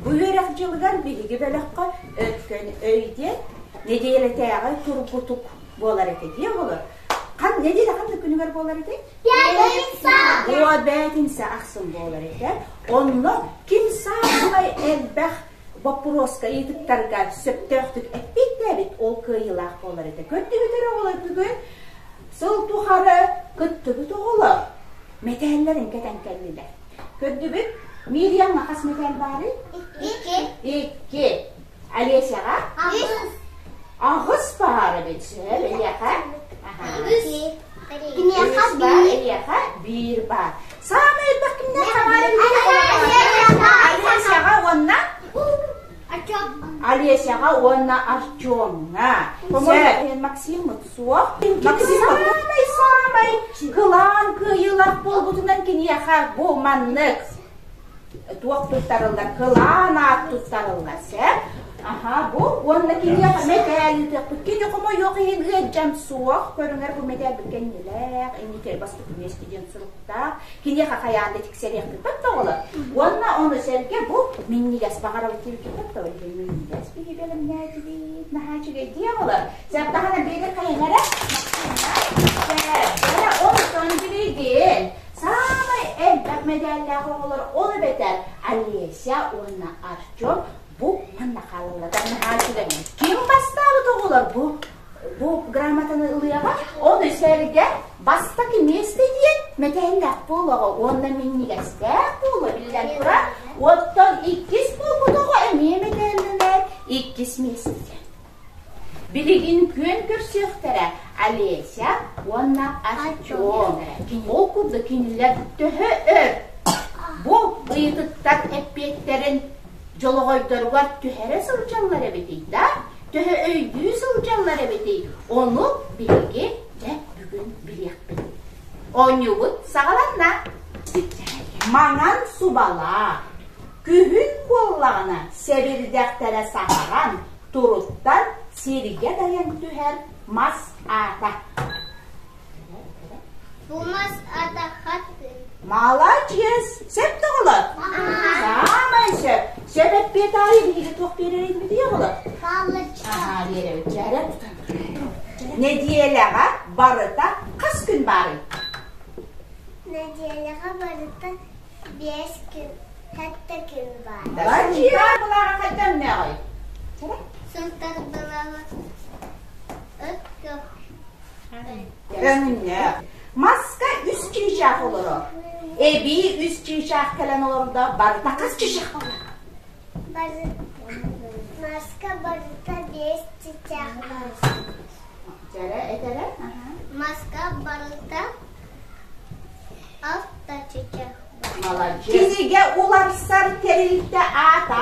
Бу үөрэх дьылыгар биһиги бөлөххө Өркөн өй диэн нэдиэлэтээҕи тургутук буолар этэ дии оҕолор. Хан нэдиэлэ ханнык күнүгэр буолар этэй? Пятница! О, бээтинсэ ахсын буолар этэ. Онно ким саамай элбэх боппуруоска ыйытыктарга сөптөөхтүк эппиэттээбит, ол кыайыылаах буолар этэ. Көрдүгүт эрэ оҕолор бүгүн сыл тухары кыттыбыт оҕолор мэтээллэрин кэтэн кэллилэр. Көрдүбүт? Мириямҥа хас мэтээл баарый? Икки. Икки. Олесяҕа? Аҕыс. Аҕыс баар эбит. Сөп, эйиэхэ? Үс. Киниэхэ Үс баар, биир. эйиэхэ биир баар. Саамай элбэх кимнээх баар эбит? Олесяҕа уонна Олесяҕа уонна Артемҥа. Сөп. Максиммыт суох. Максим саамай-саамай кылаан кыайыылаах буолбутунан киниэхэ бу маннык туох туттарыллар, кылаан аат туттарыллар, сөп? Аха, бу уонна киниэхэ мэтээл ыытыахпыт. Кини хомойуох иһин ыалдьан суох көрүҥэр бу мэтээлбит кэннилээх, инники бастакы миэстэ диэн суруктаах. Киниэхэ хайаан да тиксэриэхпит да оҕолор. Уонна ону сэргэ бу минньигэс баҕарабыт диэбиккит да минньигэс биһи бэлэмнээтибит, наһаа үчүгэй дии оҕолор. Сэрдаҕына биэри хайыҥара онтон билигин саамай элбэх мэдээллээх оҕолор ол эбэтэр Олеся уонна Артем бу манна хаалаллар. Наһаа үчүгэй. Ким бастаабыт оҕолор бу бу грамотаны ылыаҕа, ону сэргэ бастакы миэстэ диэн мэтээллээх буолуоҕа уонна минньигэстээх буолуо биллэн турар. Оттон иккис буолбут оҕо эмиэ мэтээллэнэр иккис миэстэ. Билигин күөн көрсүөхтэрэ Олеся уонна Артем. Ол курдук кинилэр төһө өр бу ыйытыктар эппиэттэрин дьолоҕойдоругар түһэрэ сылдьаллар эбитий да, төһө өйдүү сылдьаллар эбитий, ону биһиги дьэ бүгүн билиэхпит. Оонньуубут саҕаланна. Маҥан субалаах, күһүн буоллаҕына сэбирдэхтэрэ саһаран, туруттан сиргэ дайан түһэр мас аата. Бу мас аата хатыы. Маладьыас! Сөп тоҕолор? Саамай сөп. Сөп эппиэт аайы биһиги туох биэрэрин оҕолор? Палочка. Аhaa, биэрэбит. Дьээрэ тутан. Нэдиэлэҕэ барыта хас күн баарый? Нэдиэлэҕэ барыта биэс күн, сэттэ күн баар. Сунтаар былааҕа хайдах өҥнөөҕүй? Сунтаар былааҕа ыт көх Өҥнөөх. Маска үс чыычаах олорор. Эбии үс чыычаах кэлэн олордо, барыта хас чыычаах буолар? Маска барыта биэс чыычаах баар. Дьэрэ, этэрэ? Маска барыта алта чыычаах баар. Кинигэ уларсар тэрилтэ аата?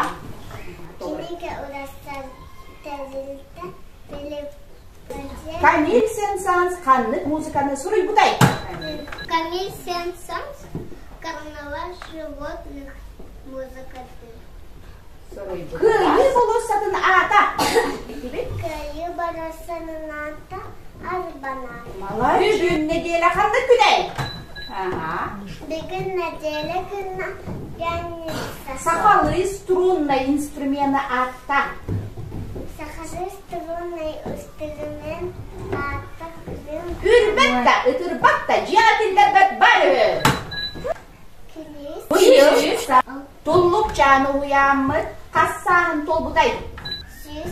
Кинигэ уларсар тэрилтэ Камиль Сен-Санс ханнык музыканы суруйбутай? Камиль Сен-Санс «Карнавал животных» музыкаты. Кыайыы болуоссатын аата? Кыайыы болуоссатын аата Арбана. Бүгүн нэдиэлэ ханнык күнэй? Бүгүн нэдиэлэ күнэ пятница. Сахалыы струннай инструмена аатта? Сахалыы струннай инструмент аата Үрбэт да, ытырбат да, дьиэҕэ киллэрбэт бар үһү. Килис. Туллукчаан уһуйааммыт хас сааһын туолбутай? 103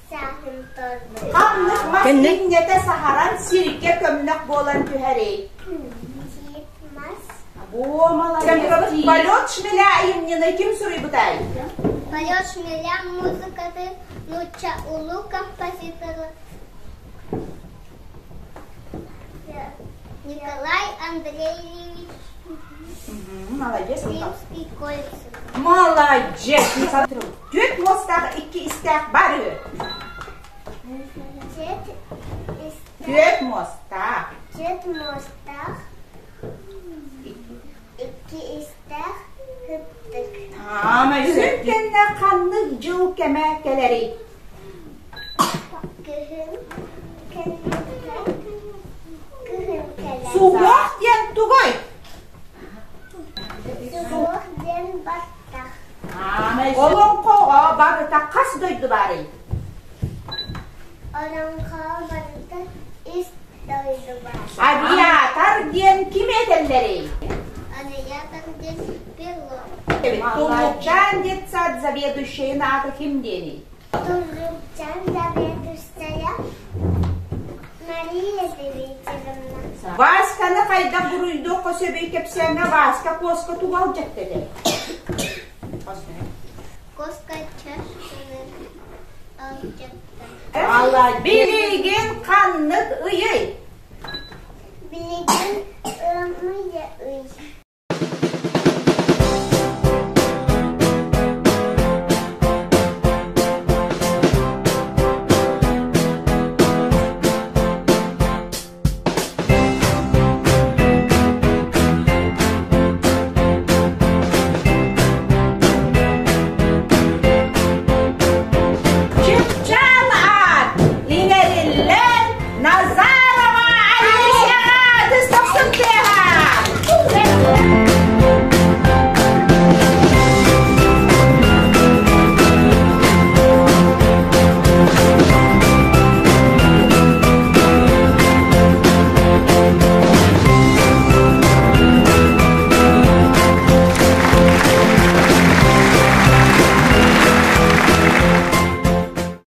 сааһын туолбут. Ханнык мас иннэтэ саһаран сиргэ көмнөх буолан түһэрий? Тиит мас. Полет шмеля айымньыны ким суруйбутай? Полет шмеля музыкатын нуучча улуу композитора Николай Андреевич Молодец. Римский Кольцев. Молодец. Түөрт муостаах икки истээх бар үһү. Түөрт истээх. Түөрт муостаах. Түөрт муостаах икки истээх сыттык. Таамай сүр кэннэ ханнык дьыл кэмэ кэлэрий? Күһүн кэнниттэн күһүн кэлэр. Суһуох диэн тугуй? Суһуох диэн баттах. Олоҥхоҕо барыта хас дойду баарый? Олоҥхоҕо барыта үс дойду баар. Авиатор диэн ким этэллэрий? Авиатор диэн пилот. Туллукчаан детсад заведующайын аата ким диэний? Туллукчаан заведующая Мария Дмитриевна. Васьканы хайдах буруйдуохха сөбүй кэпсээҥҥэ Васька куоска тугу алдьатта этэй? Куоска чашканы алдьатта. Билигин ханнык ыйый? Билигин ыамыйа ый.